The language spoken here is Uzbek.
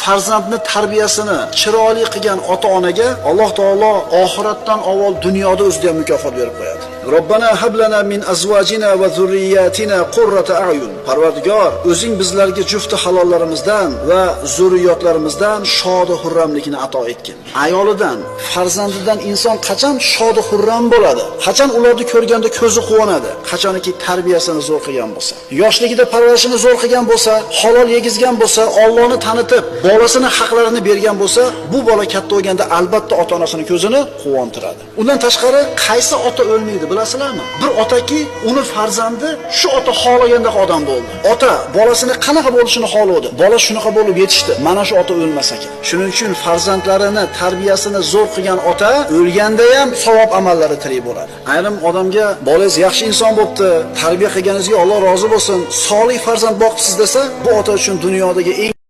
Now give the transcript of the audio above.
Farzandni tarbiyasini chiroyli qilgan ota-onaga Alloh taolo oxiratdan avval dunyoda o'zida ham mukofot berib qo'yadi. Robbana hab lana min azvajina va zurriyatina qurrata a'yun. Parvardigor, o'zing bizlarga jufti halollarimizdan va zurriyotlarimizdan shod hurramlikni ato etgin. Ayolidan, farzandidan inson qachon shod hurram bo'ladi? Qachon ularni ko'rganda ko'zi quvonadi? Qachonki tarbiyasini zo'r qilgan bo'lsa, yoshligida parvarishini zo'r qilgan bo'lsa, halol yegizgan bo'lsa, Allohni tanitib, bolasini haqlarini bergan bo'lsa, bu bola katta bo'lganda albatta ota-onasini ko'zini quvontiradi. Undan tashqari qaysi ota o'lmaydi bilasizlarmi? Bir otaki uni farzandi shu ota xohlaganday odam bo'ldi. Ota bolasini qanaqa bo'lishini xohladi. Bola shunaqa bo'lib yetishdi. Mana shu ota o'lmas ekan. Shuning uchun farzandlarini tarbiyasini zo'r qilgan ota o'lganda ham savob amallari tirik bo'ladi. Ayrim odamga bolangiz yaxshi inson bo'pti, tarbiya qilganingizga Alloh rozi bo'lsin, solih farzand boqibsiz desa, bu ota uchun dunyodagi eng